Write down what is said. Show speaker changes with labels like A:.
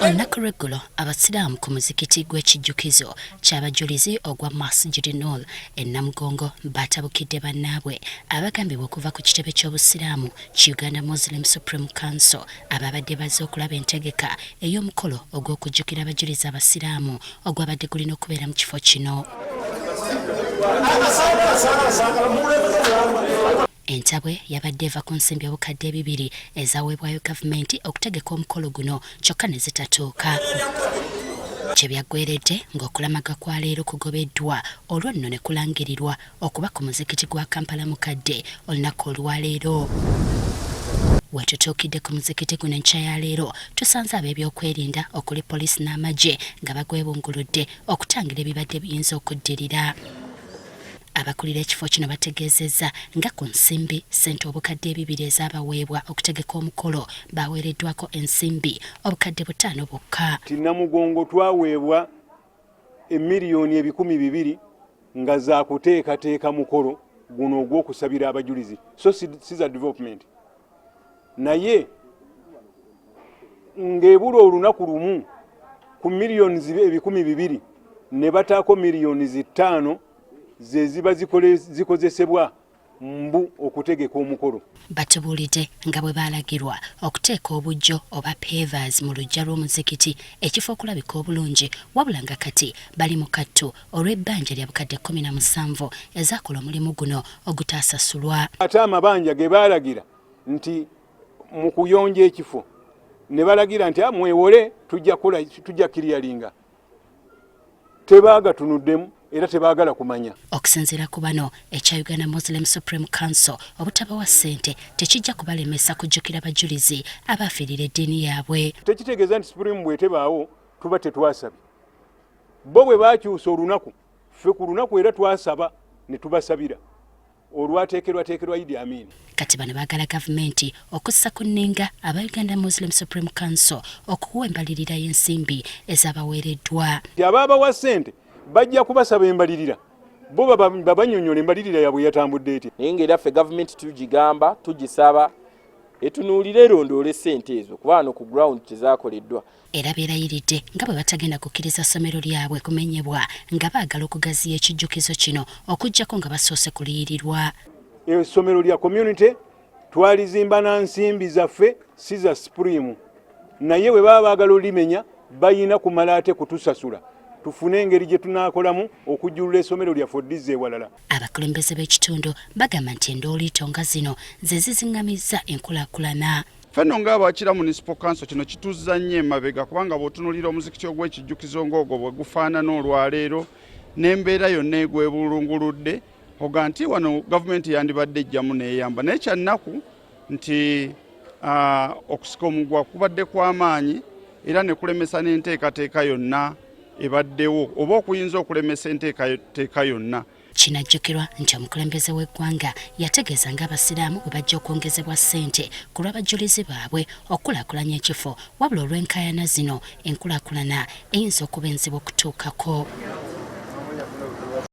A: Olunaku lw'eggulo, Abasiraamu ku muzikiti gw'ekijjukizo ky'abajulizi ogwa Masjid Noor e Namugongo batabukidde bannaabwe abagambibwa okuva ku kitebe ky'Obusiraamu ki Uganda Muslim Supreme Council ababadde bazze okulaba entegeka ey'omukolo ogw'okujjukira abajulizi Abasiraamu ogwabadde gulina okubeera mu kifo kino. Entabwe yabadde eva ku nsimbi 2000 ezaweebwayo gavumenti okutegeka omukolo guno kyokka ne zitatuuka. Kye byaggweredde ng'okulamaga kwa leero kugobeddwa, olwo nno ne kulangirirwa okuba ku muzikiti gwa Kampala Mukadde olunaku olwaleero. Wetutuukidde ku muzikiti guno enkya ya leero, tusanze ab'ebyokwerinda okuli poliisi n'amagye nga bagwebunguludde okutangira ebibadde biyinza okuddirira. Abakulira ekifo kino bategeezezza nga ku nsimbi ssente 2000 ezaabaweebwa okutegeka omukolo, baweereddwako ensimbi 5000 bwokka.
B: Ti Namugongo twaweebwa emiliyoni 200,000 nga zakuteekateeka mukolo guno ogw'okusabira abajulizi, so si za development, naye ng'ebula olunaku lumu ku miliyoni 200,000 ne bataako miliyoni 5 ze ziba zikozesebwa mbu okutegeka omukolo.
A: Batubuulidde nga bwe baalagirwa okuteeka obujjo oba pavers mu luggya lw'omuzikiti ekifo okulabika obulungi, wabula nga kati bali mu kattu olw'ebbanja lya 17,000 ezaakola omulimu guno ogutaasasulwa.
B: Ate amabanja ge baalagira nti mu kuyonja ekifo ne balagira nti mwewole, tujja clearinga, tebaagatunuddemu era tebaagala kumanya.
A: Okusinziira ku bano, ekya Uganda Muslim Supreme Council obutabawa ssente tekijja kubalemesa kujjukira bajulizi abaafiirira eddiini yaabwe.
B: Tekitegeeza nti Supreme bwetebaawo tuba tetwasabye. Bo bwe bakyusa olunaku, ffe ku lunaku era twasaba ne tubasabira olwateekerwateekerwa Idi Amin.
A: Kati bano baagala gavumenti okussa ku nninga aba Uganda Muslim Supreme Council okuwa embalirira y'ensimbi ezabaweereddwa.
B: Abaabawa ssente bajja kubasaba embalirira, bo babanyonyola embalirira yaabwe yatambudde etya.
C: Naye ng'era ffe gavumenti tugigamba, tugisaba etunuulire, erondoole ssente ezo, kuba wano ku ground tezakoleddwa.
A: Era beerayiridde nga bwe batagenda kukkiriza ssomero lyabwe kumenyebwa nga baagala okugaziya ekijjukizo kino, okuggyako nga basoose kuliyirirwa.
B: Essomero lya community twalizimba na nsimbi zaffe, si za Supreme, naye bwe baba baagala olimenya bayina kumala ate kutusasula, tufune engeri gye tunaakolamu okujjulula essomero lyaffe odizza ewalala.
A: Abakulembeze b'ekitundu bagamba nti endooliito nga zino ze ziziŋŋamizza enkulaakulana.
D: Fenno ng'Abakira Municipal Council, kino kituzza nnyo emabega, kubanga bw'otunuulira omuzikiti ogw'ekijjukizo ng'ogwo bwe gufaanana olwaleero n'embeera yonna egwebulunguludde, oga nti wano gavumenti yandibadde ejjamu n'eyamba. Naye kyannaku nti okusika omugwa kubadde kw'amaanyi era ne kulemesa n'enteekateeka yonna ebaddewo, oba okuyinza okulemesa enteekateeka yonna.
A: Kinajjukirwa nti omukulembeze w'eggwanga yategeeza ng'Abasiraamu bwe bajja okwongezebwa ssente ku lw'abajulizi baabwe okukulaakulanya ekifo, wabula olw'enkaayana zino enkulaakulana eyinza okuba enzibu okutuukako.